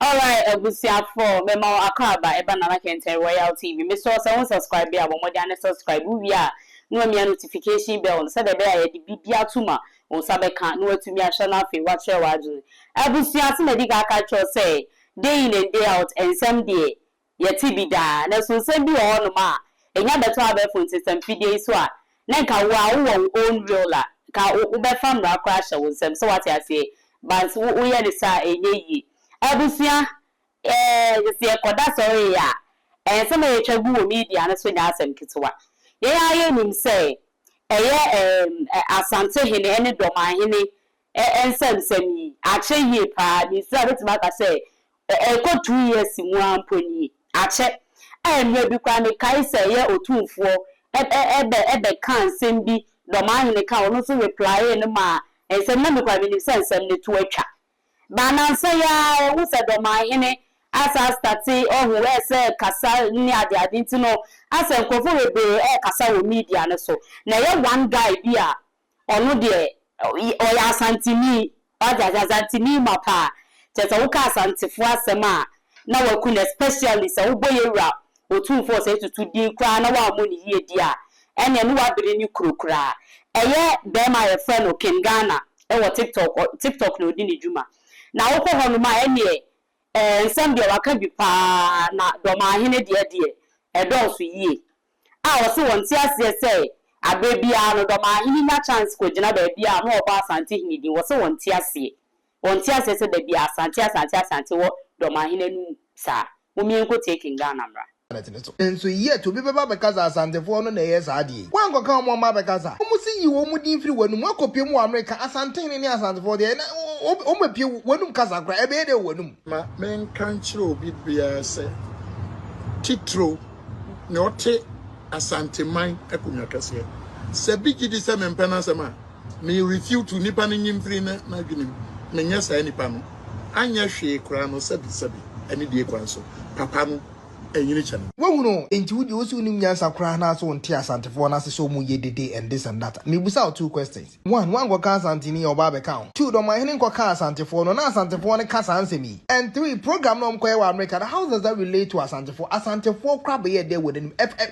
Alright, abusuafo, mɛma wo akɔ aba ɛba Nana Kɛntɛn Royal TV. Mesrɛ sɛ wo subscribe a, bɔ mmɔden ane subscribe. Wowie a, na wamia notification bell no sɛdeɛ ɛbɛyɛ a yɛde biribi ato mu a, wo nsa bɛka na watumi ahyɛ no. Afei wakyerɛ w'adwene. Abusua, sɛ madi ka aka kyerɛw sɛ day in and day out, nsɛm deɛ yɛte bi daa, na so nsɛm bi wɔ hɔnom a ɛnya bɛtɔ abɛɛfo ntesɛmfidie yi so a, na nka wo a wowɔ wo own will a, ka wobɛfa mmara koraa ahyɛ wo nsɛm sɛ wate aseɛ, but woyɛ ne saa, ɛnyɛ yie. Abusua, sɛ yɛkɔda sɔre a, nsɛm a yɛtwa gu wɔ media no so nyɛ asɛm ketewa. Yɛn a yɛnim sɛ ɛyɛ Asantehene ne Dɔmahene nsɛmsɛm yi akyɛ yie paa. Nsuo a bɛtumi aka sɛ ɛkɔ 2 years mu a mpo nie, akyɛ a mmerɛ bi koraa mekae sɛ ɛyɛ Otumfoɔ ɛbɛ ɛbɛka nsɛm bi, Dɔmahene ka, ɔno nso reply no ma nsɛm na mekora menim sɛ nsɛm no to atwa. Baanansa yi a ɛho sɛ Dɔmahene asa start ɔho ɛsɛ kasa ne adeade, nti no asɛ nkurɔfoɔ bebree ɛrekasa wɔ media no so. Na ɛyɛ one guy bi a ɔno deɛ ɔyɛ Asanteni, ɔde Asanteni ma paa kyerɛ sɛ woka Asantefoɔ asɛm a na waku no, especially sɛ wobɔ yɛwura Otumfoɔ sɛ tutu din koraa na wammɔ ne yie di a, ɛnea ne wabere ne kuro koraa. Ɛyɛ bɛrima a yɛfrɛ no Ken Ghana ɛwɔ TikTok. TikTok na odi ne dwuma, na wokɔ hɔ nom a, ɛneɛ nsɛm deɛ waka bi paa. Na Dɔmaahene deɛ ɛdɔɔso yie a ɔsi wɔn ti aseɛ sɛ abere biara no Dɔmaahene nya chance kɔgyina baabi a na ɔbɔ Asantehene din. Wɔsɛ wɔn ti aseɛ, wɔn ti aseɛ sɛ baabi a Asante, Asante, Asante wɔ Dɔmaahene anum saa. Wɔn nkɔ tie King Ghana mmra. Nso yet obi bɛba bɛkasa Asantefoɔ no na ɛyɛ saa deɛ woankɔka wɔn ɔma bɛkasa wɔn si yi wɔn mu din firi wɔnum akɔpie mu wɔ Amerika. Asantehene ne Asantefoɔ deɛ na wɔn apue wɔnum kasa koraa, ɛbɛyɛ dɛ wɔnum. Ma menka nkyerɛ obi biara sɛ titiro na ɔte Asanteman akonnwa kɛseɛ sɛ bi gye di sɛ mempɛ no asɛm a, me refute to nipa no nyimfiri na n'adwene mu. Menyɛ saa nipa no anyɛ hwee koraa no, sɛbi sɛbi, ɛne die kwan so papa no ɛnyini kyɛ no. Wohunu nti wodi wosi wonim nyansa koraa na so wonte Asantefoɔ no ase sɛ ɔmu yɛ dede and this and that. Mebusa wo two questions. One, woankɔka Asanteni a ɔba abɛka ho. Two, Dɔmahene nkɔka Asantefoɔ no na Asantefoɔ no ka saa nsɛm yi. And three, program na ɔmkɔyɛ wɔ America no, how does that relate to Asantefoɔ? Asantefoɔ koraa bɛyɛ dɛ wɔ n'anim F F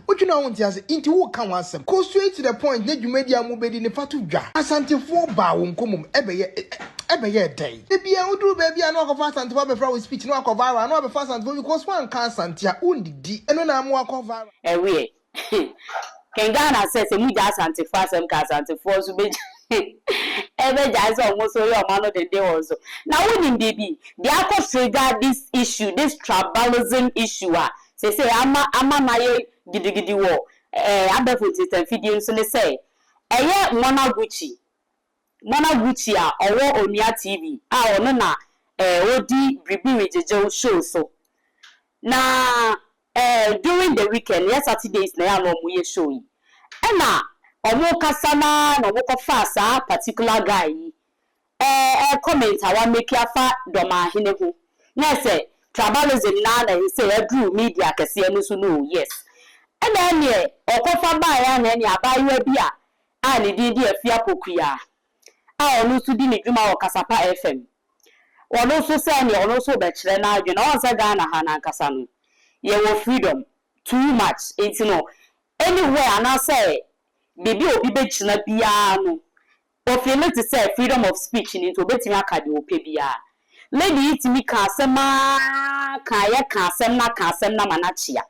wotwi na wonte ase nti woka ho asɛm. Go straight to the point ne dwumadi a mobɛdi ne fa to dwa. Asantefoɔ baa wo nkɔmmom, ɛbɛyɛ dɛn? Ebia woduru baabi a na wakɔfa Asantefoɔ abɛfra wo speech na wakɔ viral, na wabɛfa Asantefoɔ because woanka Asante a wondidi, ɛno na ama wakɔ viral. Ɛweɛ Ken Ghana sɛ mugya Asantefoɔ asɛm ka, Asantefoɔ nso bɛgya ɛbɛgyae sɛ ɔmo nso yɛ ɔmo ano denden wɔn so. Na wonim biribi deɛ akɔ trigger this issue, this tribalism issue a sese ama na yɛ gidigidi wɔ abɛɛfo ntesɛmfidie nso ne sɛ ɛyɛ Mona Gucci, Mona Gucci a ɔwɔ Onua TV a ɔno na ɔdi Biribi Regyegyew show so. Na during the weekend, yɛ Saturdays na yɛ a na ɔmo yɛ show yi, ɛna ɔmo kasa naa na ɔmo kɔfa saa particular guy yi ɛɛ ɛɛ comment a wamake afa Dɔmaahene ho, na ɛsɛ tribalism naa na ɛsɛ ɛduru media kɛseɛ no so no. Yes, ɛna ɛneɛ ɔkɔfa baeɛ a, na ɛneɛ abaayewa bi a ne din de Afia Pokua a ɔno nso di ne dwuma wɔ Kasapa FM, ɔno nso sɛ neɛ ɔno nso bɛkyerɛ n'adwene. Ɔn sɛ Ghana ha n'ankasa no yɛwɔ freedom too much, nti no anywhere anaasɛ biribi a obi bɛgyina biara no, ofeel te sɛ freedom of speech ni, nti obetumi aka deɛ ɔpɛ biara. Lady yi tumi ka asɛm aa ka yɛ ka asɛm na ka asɛm na ma n'akyea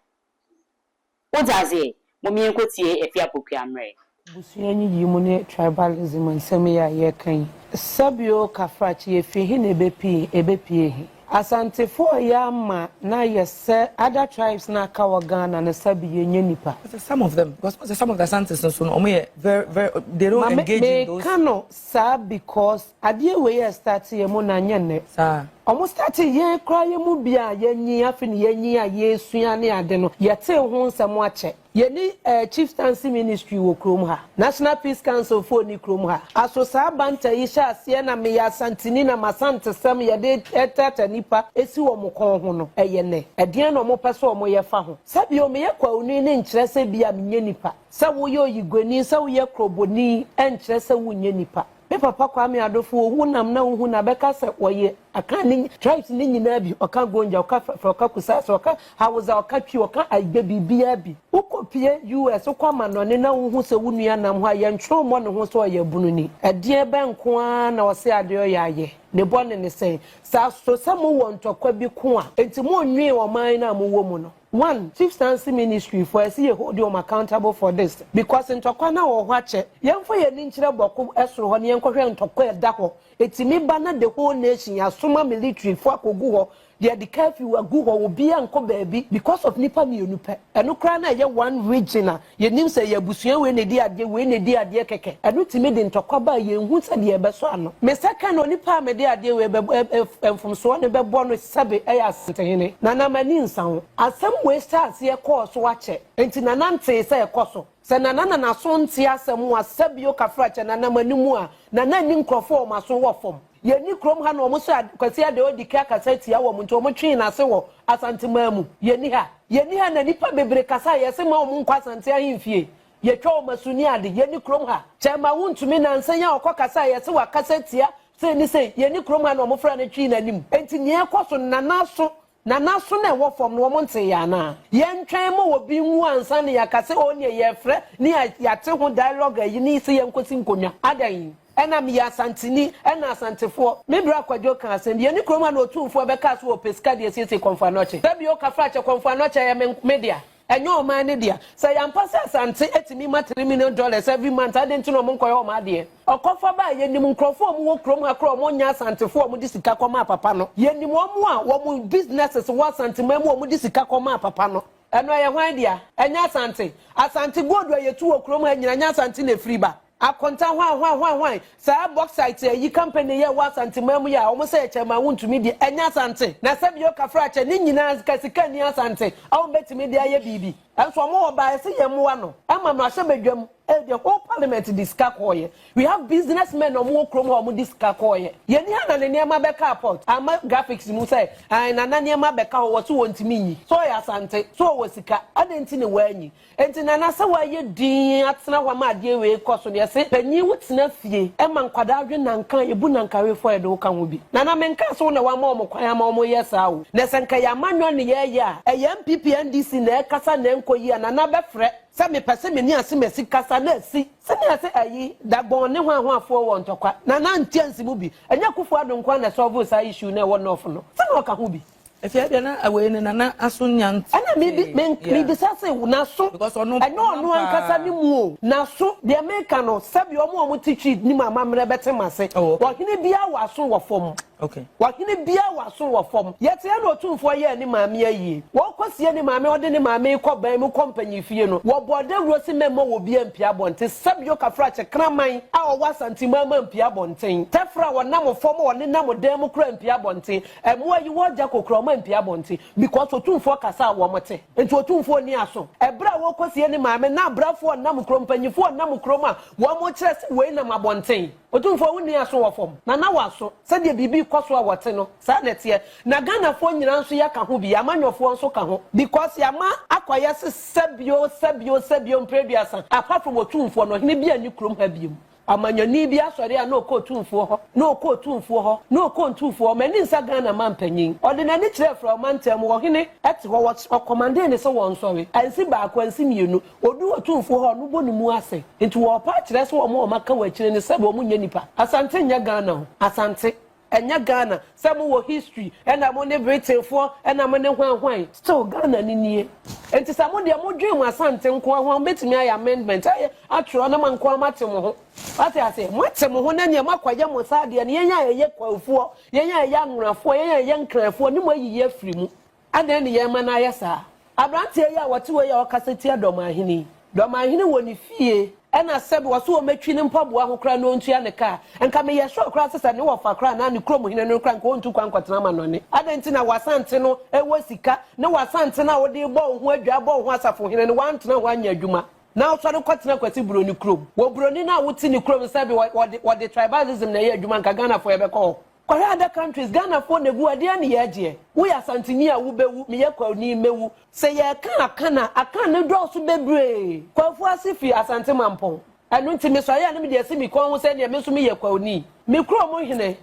wogye aseɛ. Mo mmiɛnko tie Afia Pokua mmerɛ. Busua nyiyi mu ne tribalism nsɛm yi a yɛka yi, sɛbio kafrakye yɛfi he na ɛbɛpie ɛbɛpie he. Asantefoɔ yɛ ama na yɛ sɛ other tribes na aka wɔ Ghana no, sɛbi yɛnyɛ nipa. Some of them, because some of the Asantes nso no, ɔmo yɛ very very, they don't engage in those. Meka no saa because adeɛ wei yɛ start yɛ mu na nyɛ nnɛ. Saa. Ɔmo start yɛn koraa yɛ mu bi a yɛnyi afi ne yɛnyi a yɛsua ne ade no, yɛtee ho nsɛm akyɛ. Yɛni chieftaincy ministry wɔ kurom ha, National Peace Council foɔ ni kurom ha. Aso saa banta yi hyɛ aseɛ na meyɛ Asanteni na masantesɛm yɛde ɛtata nipa esi wɔn kɔn ho no, ɛyɛ nɛ ɛdeɛn na ɔmo pɛ sɛ ɔmo yɛ fa ho? Sɛbi o, meyɛ Kwawuni ne nkyerɛ sɛ bi a menyɛ nipa, sɛ woyɛ Oyigoni, sɛ woyɛ Kuroboni, ɛnkyerɛ sɛ wonyɛ nipa. Me papa Kwame Adofo, ohu nam na ohu na bɛka sɛ wɔyɛ. Akan ne tribes ne nyinaa bi, ɔka Gonja, ɔka Frafra, ɔka Kusasi, ɔka Hausa, ɔka Twi, ɔka Aigbe, biribiara bi. Wokɔ pie US, wokɔ amanɔne na wohu sɛ wo nua nam hɔ a, yɛntwerɛ mmɔ ne ho sɛ ɔyɛ bununi. Ɛdeɛn bɛn nko ara na ɔse adeɛ ɔyɛ ayɛ? Ne bɔne ne sɛn? Sɛ aso sɛ mowɔ ntɔkwa bi ko a, enti monnwen ɔman no a mowɔ mu no? One, Chieftaincy Ministry foɔ ɛse yɛ hold wɔn accountable for this because ntɔkwa no a wɔ hɔ akyɛ. Yɛmfa yɛn ani nkyerɛ Bɔko soro hɔ na yɛnkɔhwɛ ntɔkwa a ɛda hɔ. Ɛtumi ba na the whole nation yɛasoma military foɔ akɔgu hɔ, yɛde curfew agu hɔ, obiara nkɔ baabi because of nnipa mmienu pɛ. Ɛno koraa na ɛyɛ one region a yɛnim sɛ ɛyɛ abusua wei na ɛdi adeɛ, wei na ɛdi adeɛ kɛkɛ. Ɛno tumi de ntɔkwa ba a yɛnhu sɛdeɛ yɛbɛsɔ ano. Me second onipa a mede adeɛ wei bɛbɔ, ɛ, ɛ, mfomsoɔ no bɛbɔ no sɛbe ɛyɛ Asantehene. Nana m'ani nsa ho. Asɛm wei hyɛɛ aseɛ kɔɔ so akyɛ, enti Nana ntee sɛ ɛkɔ so. Sɛ Nana na n'aso nte asɛm a, sɛbio kafrakyɛ Nana m'ani a, Nana nni nkurɔfoɔ a wɔn aso wɔ fam. Yɛnni kurom ha na wɔn sɛ Kwasi Adeh ɔdi kan akasa atia wɔn nti wɔn twee n'ase wɔ Asanteman mu. Yɛnni ha. Yɛnni ha na nnipa bebree kasa a yɛse mma wɔn nkɔ Asante ahemfie. Yɛtwa wɔn asu ne ade. Yɛnni kurom ha. Kyɛrema wontumi nansa yi a ɔkɔ kasa a yɛse wakasa atia sei ne sei. Yɛnni kurom ha na wɔn frɛ no twee n'anim. Enti nea ɛkɔ so no Nana aso Na n'aso no a ɛwɔ fam no, wɔntee yɛ anaa? Yɛntwɛn ma obi nwu ansa na yɛaka sɛ, Oh, neɛ yɛrefrɛ ne yɛate ho dialogue ayi ne sɛ yɛnkɔsi nkonnwa. Adɛn? Ɛna meyɛ Asanteni, ɛna Asantefoɔ. Me bra Kwadwo kaa asɛm bi, yɛne kurom ha na Otumfoɔ bɛkaa sɛ ɔpɛ sika de asiesie Kɔmfo Anɔkye. Sɛbi o, Kafrakyɛ, Kɔmfo Anɔkye ɛyɛ me, me dea. Ɛnyɛ ɔman no dea. Sɛ ɛyɛ ampa sɛ Asante tumi ma $3 million every month a, adɛn nti na wɔn nkɔyɛ wɔn adeɛ? Ɔkɔfa ba a, yɛnim nkurɔfoɔ a wɔwɔ kurom ha koraa a wɔnyɛ Asantefoɔ a wɔde sika kɔmaa papa no. Yɛnim wɔn a wɔn businesses wɔ Asanteman mu a wɔde sika kɔmaa papa no. Ɛno ɛyɛ hwan dea? Ɛnyɛ Asante. Asante gold a yɛtu wɔ kurom ha nyinaa, ɛnyɛ Asante na ɛfiri ba. Akonta hwan hwan hwan hwan saa bauxite ayi company yi a ɛwɔ Asante man mu yi a wɔn sɛ ɛkyɛ ma wontumi deɛ ɛnyɛ Asante na sɛ bio kafra kyɛ ne nyinaa nka sika nni Asante a wɔn bɛtumi de ayɛ biribi nso wɔn wɔ baa ɛsɛ yɛn mmoa no ɛma mmarahyɛ badwam eh, the whole parliament de sika kɔɔyɛ. We have business men a wɔn wɔ kurom ha wɔn de sika kɔɔyɛ. Yɛn ni ha na ne nneɛma bɛka port ama graphics mu sɛ ɛn nana nneɛma bɛka hɔ wɔ so wɔntumi nyi so ɔyɛ Asante so ɔwɔ sika adɛn nti ne wɔanyi. Enti Nana sɛ wayɛ dinn atena hɔ ama adeɛ wei rekɔ so no yɛse panyin wo tena fie ma nkwadaa we nanka a yɛbu nankawefoɔ a yɛde wo ka ho bi. Nana menkaa sɛ wo na wama wɔn kwan ama wɔn yɛ saa o. Na sɛ nka ɛyɛ amanyɔ ne yɛreyɛ a ɛyɛ NPP NDC na ɛrekasa na ɛnkɔ yie a Nana bɛfrɛ sɛ mepɛ sɛ me ne Asemasi kasa na asi. Sɛnea sɛ ayi Dagbon ne hwanhwanfoɔ wɔ ntɔkwa. Nana nte ansi mu bi. Ɛnyɛ Akufo Addo nko ara na ɛsɔlvoo saa issue no a ɛwɔ North no. Sɛ na ɔka ho bi. Afei deɛ na wei no nana aso nya nte. Ɛna me bi me yeah. mebisa se n'aso Because ɔno ɛnyɛ ɔnam ɔno ankasa paa. ne mu o n'aso deɛ meka no sɛbi wɔn a wɔn te twi nim amammerɛ bɛte m'ase Oh, okay. ɔhene biara wɔ aso wɔ fam Okay. ɔhene biara wɔ aso wɔ fam yɛte ɛna otumfoɔ yɛɛ ne maame ayie wɔkɔ sie ne maame ɔde ne maame kɔ ban mu kɔ mpanyin fie no wɔbɔ dawuro se mɛmmɔ wɔ bi ampia abɔnten sɛbi okafrakye kraman a ɔwɔ Asanteman mu ampia abɔnten tɛfra a wɔnam fam a ɔnenam dan mu kora ampia abɔnten Mmoa yi wɔ gya kokora ɔmo ampue abɔnten because otumfoɔ kasa a wɔn te nti otumfoɔ nni aso. Ɛberɛ a wɔrekɔsie ne maame na abrafoɔ nnam kurom mpanyinfoɔ nnam kurom a wɔn kyerɛ sɛ wei nam abɔnten. Otumfoɔ wo nni aso wɔ fam na na wɔ aso sɛdeɛ biribi rekɔ so a wɔte no saa na ɛteɛ na Ghanafoɔ nyinaa nso yɛka ho bi amanyɔfoɔ nso ka ho because yɛama akɔyɛ se sɛbio sɛbio sɛbio mprɛduasa apart from otumfoɔ no ɔhene biara nni kurom ha biom. Amanyɔni bi asɔre a na ɔkɔ otumfoɔ hɔ, na ɔkɔ otumfoɔ hɔ, na ɔkɔ ntumfoɔ hɔ. M'ani nsa Ghana manpanyin. Ɔde n'ani kyerɛɛ Frao mantam mu, ɔhene te hɔ, ɔkɔmandee no sɛ wɔnsɔre. Ansi baako, ansi mmienu. Ɔduu otumfoɔ hɔ a, ɔno bɔ ne mu ase. Nti wɔrepa akyerɛ sɛ wɔn a wɔaka wɔ akyire no sɛbe wɔn nyɛ nipa. Asante nyɛ Ghana o. Asante. Ɛnyɛ Ghana sɛ mo wɔ history ɛna mo ne Britain foɔ ɛna mo ne hwan hwan still Ghana no nie nti sɛ mo deɛ mo dwen mo Asante nkoa ho a mo bɛtumi ayɛ amendment ayɛ atwerɛ na mo nkoa mo ate mo ho wate aseɛ mo ate mo ho na neɛ mo akɔyɛ mo saa deɛ no yɛn a yɛyɛ Kwahufoɔ yɛn a yɛyɛ Anwonafoɔ yɛn a yɛyɛ Nkranfoɔ ne mo ayiyi afiri mu. Adɛn ne yɛrema no ayɛ saa? Aberanteɛ yi a ɔte hɔ yi a ɔkasa tia Dɔmahene yi, Dɔmahene wɔ ne fie, ɛna sɛbe ɔse ɔmɛtwi ne mpaboa ho koraa na ɔntua ne ka a, nka meyɛ sure koraa sɛ sɛ ne wɔfa koraa anaa ne kurom hene no koraa nka ɔntu kwan nkɔtena amanɔne. Adɛn nti na w'Asante no wɔ sika ne w'Asante no a wode rebɔ wo ho adwaa bɔ wo ho asafohene no woantena hɔ anyɛ adwuma na wosɔre kɔtena Kwasi Buroni kurom? Wɔ Buroni no a wote ne kurom sɛbe wɔde wɔde tribalism na ɛyɛ adwuma nka Ghanafoɔ yɛbɛkɔ hɔ? Kɔhwɛ other countries, Ghanafoɔ na egu adeɛ ne yɛgyeɛ. Woyɛ Asanteni a wobɛwu, meyɛ Kwauni mɛwu. Sɛ yɛreka Akan a, Akan no dɔɔso bebree. Kwafu ase firi Asante Mampɔn. Ɛno nti mesɔre a na mede asi me kɔn ho sɛ neɛ me nso meyɛ Kwauni. Me kurom hene.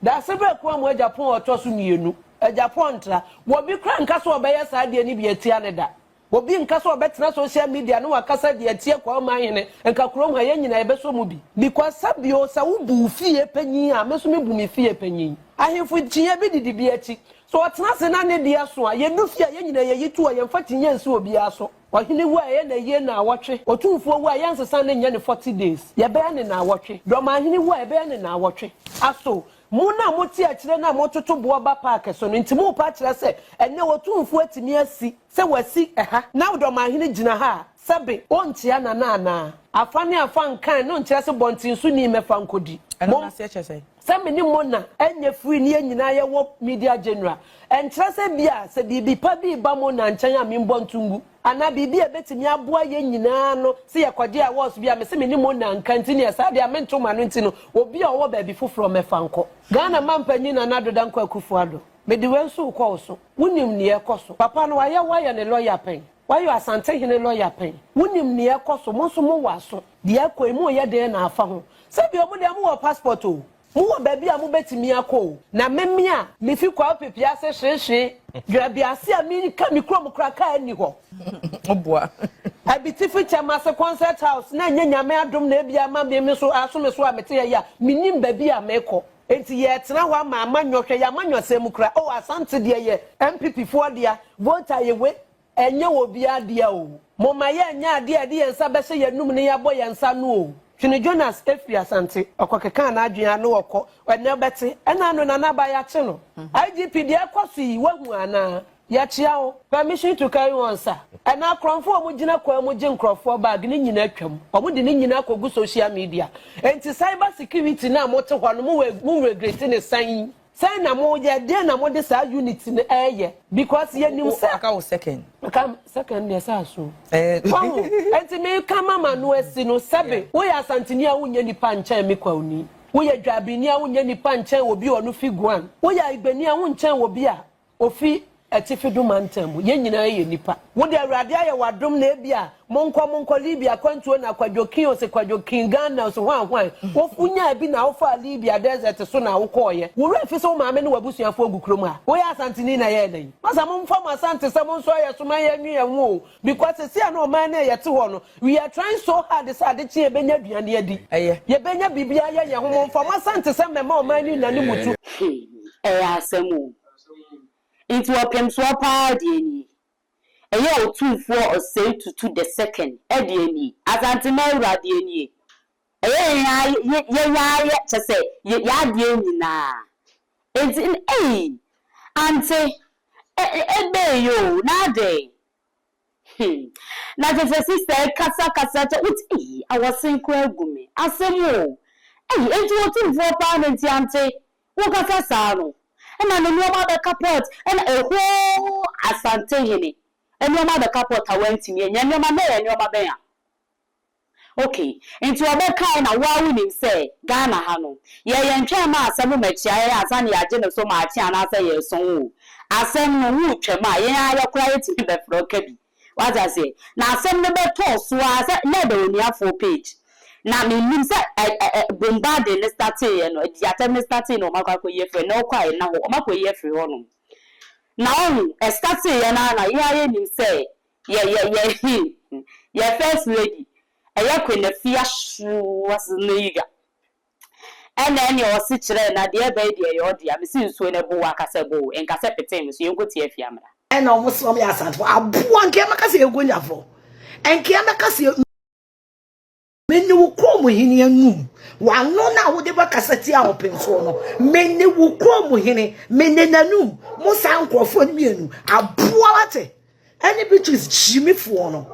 Daasebrɛ Kuamu Agyapong a ɔtɔ so mmienu, Agyapong ntra, Obi koraa nka sɛ ɔbɛyɛ saa adeɛ no bi atia no da. Obi nka sɛ ɔbɛtena social media na wakasa de atia Kwawu Manhene, nka kurom ha yɛn nyinaa yɛbɛsɔ mu bi. Because sɛ bio sɛ wo bu wo fie panyin a, me nso me bu me fie panyin. Ahemfo kyinyɛ bi didi bi akyi. Sɛ ɔtena ase na ne deɛ so a, yɛdu fie a yɛn nyinaa yɛyi to hɔ, yɛmfa kyinyɛ nsi obiara so. Ɔhene wu a ɛyɛ n'ayie naawɔtwe, otumfoɔ wu a yɛnsesa no nyɛ no 40 days, yɛbɛyɛ no naawɔtwe. Dɔmahene wu a yɛbɛyɛ no naawɔtwe. Aso mo no a mote akyire no a mototo boɔ ba paake so no nti morepɛ akyerɛ sɛ ɛnnɛ otumfoɔ atumi asi sɛ wasi ɛha na dɔmahene gyina ha a sɛbe ɔnkyea Nana anaa? Afa ne afa nkan no nkyerɛ se bɔnten so ni mmɛfa nkɔdi. Ɛno Mom. no aseɛ kyerɛ sɛn? Sɛ me ne Mona nyɛ free ne yɛn nyinaa yɛwɔ media general, ɛnkyerɛ sɛ bi a sɛ biribi pa bi reba Mona nkyɛn a membɔ nto ngu, anaa biribi a ɛbɛtumi aboa yɛn nyinaa no sɛ yɛkɔgye awards bi a mese me ne Mona nka nti neɛ saa deɛ a mento m'ano nti no obi a ɔwɔ baabi foforɔ mmɛfa nkɔ. Ghana manpanyin Nana Addo Dankwa Akufo Addo, mede wei nso rekɔ wo so. Wonim neɛ ɛrekɔ so. Papa no wayɛ wo ayɛ ne lɔya pɛn. Wayɛ Asantehene lɔya pɛn. Wonim neɛ ɛrekɔ so. Mo nso mowɔ aso. Deɛ ɛkɔ yi, moreyɛ dɛn na afa ho? Sɛdeɛ mo deɛ mowɔ passport o, mowɔ baabi a mobɛtumi akɔ o, na me me a mefi Kwawu Pepease hwehwe Dwabiase a menka me kurom koraa kaa nni hɔ. Woboa. Abitifi Kyɛmase Concert House na ɛnyɛ Nyame adom na ebia ama me me so aso me so a mete ha yi a, mennim baabi a mekɔ. Enti yɛtena hɔ ama amanyɔ, hwɛ yɛn amanyɔsɛm koraa, oh Asante deɛ yɛ NPP foɔ dea, Volta yɛ wei, Ɛnyɛ obiara dea o. Momma yɛnyɛ adeɛ a yɛde yɛn nsa bɛhyɛ yɛn anum na yɛabɔ yɛn nsa ano o. Twene Jonas firi Asante, ɔkɔkekaa n'adwene ara na ɔkɔ, ɛnnɛ wobɛte, ɛna ano Nana Aba yɛakye no. IGP deɛ ɛkɔ so yi woahu anaa? Yɛkyea wo. Permission to carry on sir. Ɛnɛ akorɔmfoɔ a wɔgyina kwan mu gye nkorɔfoɔ bag no nyinaa atwam. Wɔde ne nyinaa kɔgu social media. Enti cyber security no a mote hɔ no mo regreti ne sɛn? Sɛn na mo yɛ deɛn na mo de saa unit no ɛɛyɛ because yɛ nim sɛ. Aka wo second. Aka second deɛ sɛ aso. Eh. Wahu ɛnti me ka ma ma no asi no sɛbe wo yɛ asanteni a wo nyɛ nipa nkyɛn me kwawuni wo yɛ dwabini a wo nyɛ nipa nkyɛn obi a ɔno fi guan wo yɛ aigbeni a wo nkyɛn obi a Ofi atifi do mantam mu. Yɛn nyinaa yɛ nnipa. Wo de Awurade ayɛ wo adom na ebia monkɔ monkɔ Libya akwantuo na Kwadwo King ose Kwadwo King Ghana ose hwan hwan wo wonyaa bi na wofaa Libya desert so na wokɔɔyɛ. Wo werɛ afi sɛ wo maame ne w'abusuafoɔ gu kurom ha? Woyɛ Asanteni na ɛyɛɛ dɛn? Masa momfa mo Asantesɛm nsɔ yɛ so ma yɛnwe yɛn ho o because seesei a na ɔman no a yɛte hɔ no we are trying so hard sɛ ade kye a yɛbɛnya aduane adi. Ɛyɛ. Yɛbɛnya biribi ayɛ yɛn ho. Momfa mo Asantesɛm mmɛma ɔman no nnane mutu. Hmm, ɛyɛ asɛm o. Nti ɔpemsoɔ paa deɛ nie. Ɛyɛ Otumfoɔ Osei Tutu the second deɛ nie. Asantema wura deɛ nie. Ɛyɛ yɛn ara yɛn ara yɛ kyɛ sɛ yɛ adeɛ nyinaa. Nti ei ante ɛbɛɛyɛ o na adɛn. Hmm na kyerɛ sɛ sister yi kasa kasa kyɛ wote eii awɔsen koraa gu me asɛm o ei enti otumfoɔ paa na nti ante wo kasa saa no ɛna ne nnoɔma abɛka pot ɛna ehoo Asante hene nnoɔma abɛka pot a wantumi anya nnoɔma na ɛyɛ nnoɔma bɛn a. Ok, nti ɔbɛkae na woaa wonim sɛ Ghana ha no, yɛ yɛntwɛn ma asɛm mmɛkyea yɛn ansa na yɛagye no so maakye anaasɛ yɛresɔn oo. Asɛm no, woretwam a, yɛn ara yɛkoraa yɛtumi bɛfrɛ wo ka bi. Woate aseɛ? Na asɛm no bɛtɔɔ so ara sɛ na ɛda oniafoɔ page. Na mennim sɛ ɛ ɛ ɛ bombarding no starteeɛ no, adiatɛm no startee no wɔn akɔ akɔyi afiri hɔ. Nnɛ wokɔ a ɛnna hɔ, wɔn akɔyi afiri hɔnom. Na woahu, ɛstarteeɛ no ara na yɛn ara yɛnim sɛ Yɛ yɛ yɛ yɛ first lady ɛyɛ Queen Afia Schwarzenegger ɛna ɛne ɔse kyerɛ na deɛ ɛbɛyɛ deɛ ɛyɛ ɔdea mese nsuo no ɛbo wakasa ɛbo o nkasɛ petee me so yɛnkɔ tie Afia mmra. Ɛna ɔmo se ɔmo yɛ Asantefoɔ aboa nka yɛmɛka sɛ yɛ Gonjafoɔ nka yɛmɛka sɛ yɛ Mene wo kurom hene anum. W'ano no a wode bɛkasa tia ɔpemfoɔ no, mene wo kurom hene, mene n'anum. Mo saa nkurɔfoɔ no mmienu, aboa wate, ɛne Beatrice gyimifoɔ no.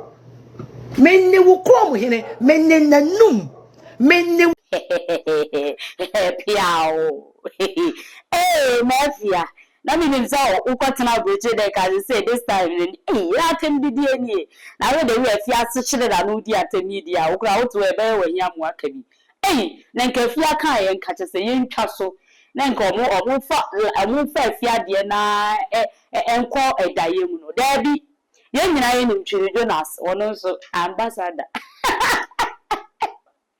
Mene wo kurom hene, mene n'anum, mene. Piaw! Ee, Mafia, Na me nim sɛ wo kɔ tena abrokyire dɛ nka sesei this time no ei yere atɛm didie nie na wo de wo afi ase kyere na no di atɛm yi deɛ a wo koraa wo te hɔ ɛbɛyɛ w'ahi amoa ka bi ei na nka afie aka yɛ nka kyɛ sɛ yɛn twa so na nka ɔmo ɔmo nfa ɔmo nfa afie adeɛ na ɛ ɛ nkɔ ɛdayɛ mu no daabi yɛn nyinaa yɛ nim Twene Jonas ɔno nso ambassador.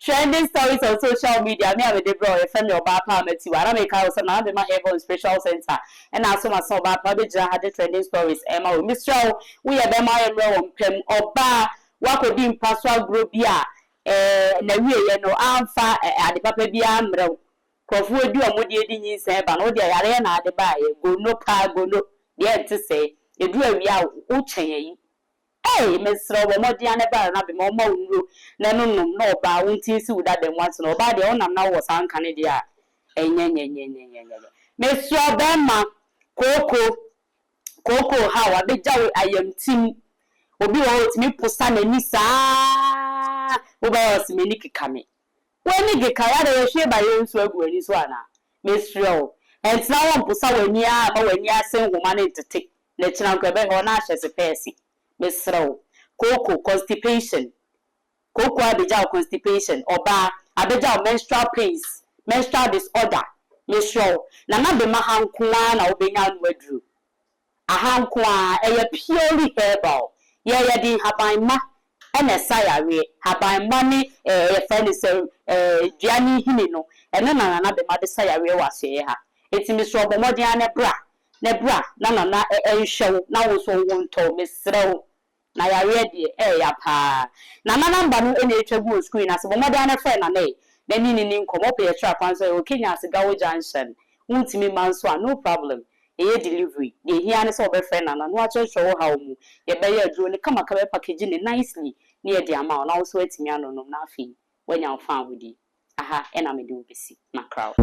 Trending stories on social media me a mede brɛ wo yɛfrɛ me ɔbaa pa Matiwa na meka wo sɛ Nana Bema Herbal and Spiritual Center ɛna aso maso ɔbaa pa bɛgyina ha de trending stories ɛma wo. Mesrɛ wo, woyɛ bɛrima, woyɛ mmerɛ wɔ mpam, ɔbaa woakɔdi mpa so agorɔ bi a ɛɛ na wieɛ no amfa ade papa biara mmerɛ wo. Nkurɔfoɔ di ɔmo deɛ di nyinsɛn ba no, wodeɛ yareɛ na ade baayɛ gono paa gono deɛ ɛnte sɛɛ ɛduru awia a wokyɛn ayi. Ei, mesrɛ wo, bɔ mmɔden a ne bra na bema ɔma wo nnuro na ɛno nom na ɔbaa wo nti nsi wo dada mu ase na ɔbaa deɛ wonam na wowɔ saa nka ne deɛ a ɛnyɛ nyɛ nyɛ nyɛ nyɛ nyɛ. Mesrɛ, bɛrima, kooko kooko ha wabɛgya wo ayamtim. Obi wɔ hɔ otumi posa n'ani saa, wobɛyɛ ɔsi m'ani keka me, w'ani keka yɛ ada yɛhwie ba yɛ nso agu w'ani so anaa? Mesrɛ wo, ɛntena wɔ mposa w'ani a ma w'ani ase nhoma ne ntete na kyina nka ɛbɛhwɛ ɔna ahyɛ sepɛɛse. Mesrɛ wo, kooko constipation, kooko abɛgya wo constipation, ɔbaa abɛgya wo menstrual pains, menstrual disorder, mesrɛ wo, Nana Bema ha nko ara na wobɛnya no aduro aha nko ara. Ɛyɛ purely herbal. Yɛyɛ de nhabanma ɛna ɛsa yareɛ, habanma ne yɛfrɛ no sɛ dua ne nhini no, ɛno na Nana Bema de sa yareɛ wɔ asoɛeɛ ha. Eti mesrɛ wo, bɔ mmɔden ara ne bra ne bra na Nana ɛnhwɛ wo na wo nso wo ntɔ. Mesrɛ wo, na yareɛ deɛ ɛɛya paa. Nana number no ɛna etwa gu wɔ screen ase. Bɔ mmɔden ara ne frɛ Nana yi na ne ne ni nkɔmɔ. Wopɛ yɛkyerɛ akwan so, ɛwɔ Kenyasi Gawo Junction. Wontumi ma nso a, no problem, ɛyɛ delivery. Deɛ ehia ne sɛ wɔbɛfrɛ Nana na wakyerɛkyerɛ wo haw mu. Yɛbɛyɛ aduro ne kamakama, bɛ package ne nicely ne yɛde ama wo na wo nso atumi anonom na afei woanya wo fa ahodie. Aha ɛna mede wo bɛsi makraw.